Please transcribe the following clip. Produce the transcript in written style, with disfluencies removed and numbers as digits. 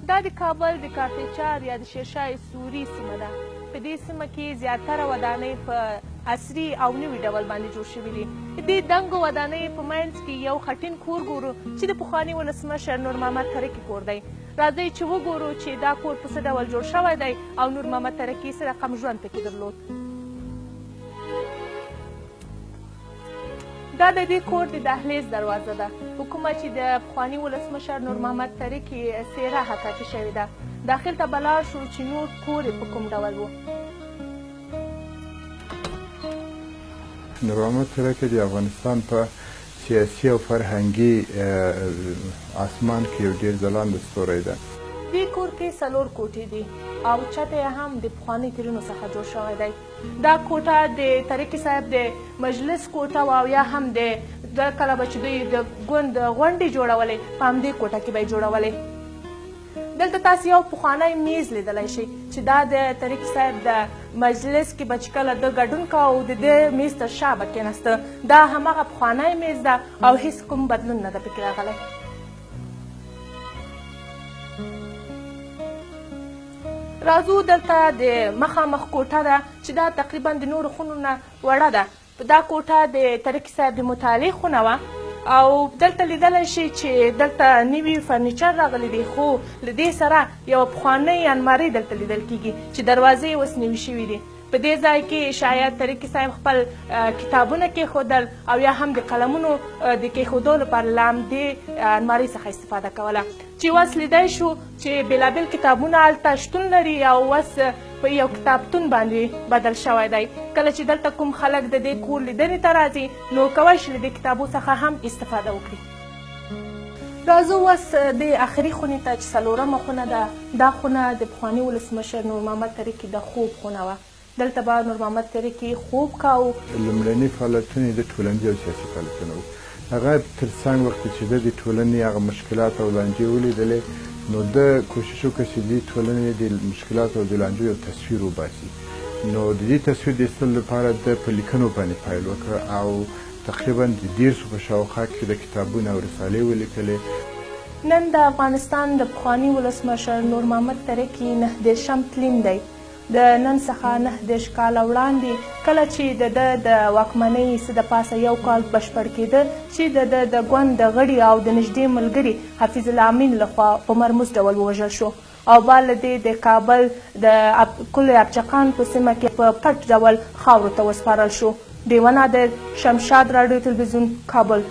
دا د کابل د کارتیچار یا د شیرشاه سوري سیمه ده. په دې سیمه کې زیاتره ودانۍ په عصري او نوي ډول باندې جوړ شوي دي. د دې دنګو ودانیو په منځ کې یو خټین کور ګورو چې د پخواني ولسمشر نور محمد تره کي کور دی. راځئ چې وګورو چې دا کور په څه ډول جوړ شوی دی او نور محمد تره کي څه رقم ژوند پکې درلود. دا د دې کور د دهلیز دروازه ده، په کومه چې د پخواني ولسمشر نور محمد تره کي څېره حکاکي شوې ده. داخل ته به لاړ شو چې نور کور یې په کوم ډول و. نور محمد تره کي د افغانستان په سیاسي او فرهنګي اسمان کې یو ډېر ځلانده ستوری ده. دې کور کې څلور کوټې دي او چت یې هم د پخواني تیرونو څخه جوړ شوی دی. دا کوټه د ترکي صاحب د مجلس کوټه وه او یا هم د کله به چې دوی د ګوند غونډې جوړولې، په همدې کوټه کې به یې جوړولې. دلته تاسو یو پخوانی میز لیدلی شئ چې دا د ترکي صاحب د مجلس کې به چې کله ده ګډون کاوه، د دې میز تر شا به کېناسته. دا هماغه پخوانی میز ده او هیڅ کوم بدلون نه ده پکې راغلی. راځو دلته د مخامخ کوټه ده چې دا تقریبا د نورو خونو نه وړه ده. دا کوټه د ترکي صاحب د مطالعې خونه وه او دلته لیدلی شئ چې دلته نوي فرنیچر راغلي دي، خو له دې سره یوه پخوانۍ المارۍ دلته لیدل کیږي چې دروازې یې اوس نوي شوي دي. په دې ځای کې شاید ترکي صاحب خپل کتابونه کېښودل او یا هم د قلمونو د کېښودو لپاره له همدې المارۍ څخه استفاده کوله، چې اوس لیدای شو چې بېلابېل کتابونه هلته شتون لري او اوس په یو کتابتون باندې بدل شوی دی. کله چې دلته کوم خلک د دې کور لیدنې ته راځي نو کولی شي له دې کتابو څخه هم استفاده وکړي. راځو اوس د اخري خونې ته چې څلورمه خونه ده. دا خونه د پخواني ولسمشر نور محمد تره کي د خوب خونه وه. دلته به نور محمد تره کي خوب کاوه. لومړني فعالیتونه یې د ټولنیز او سیاسي فعالیتونه وو. هغه تر څنګ وخت چې ده د ټولنې هغه مشکلات او لانجې ولیدلې، نو ده کوشش وکړ چې د دې ټولنې د مشکلاتو او د لانجو یو تصویر وباسي. نو د دې تصویر د ایستلو لپاره ده په لیکنو باندې پیل وکړ او تقریبا د 30 په شاوخوا کې د کتابونه او رسالې ولیکلې. نن د افغانستان د پخواني ولسمشر نور محمد تره کي 39 تلین دی. د نن څخه 39 کاله وړاندې کله چې د ده د واکمنۍ څه د پاسه یو کال بشپړ کېده چې د ده د ګوند د غړي او د نږدې ملګري حفیظ الله امین لخوا په مرموز ډول ووژل شو او بعد له دې د کابل د کل ابچقان په سیمه کې په پټ ډول خاورو ته وسپارل شو. ډیوه نادر، شمشاد راډیو تلویزیون، کابل.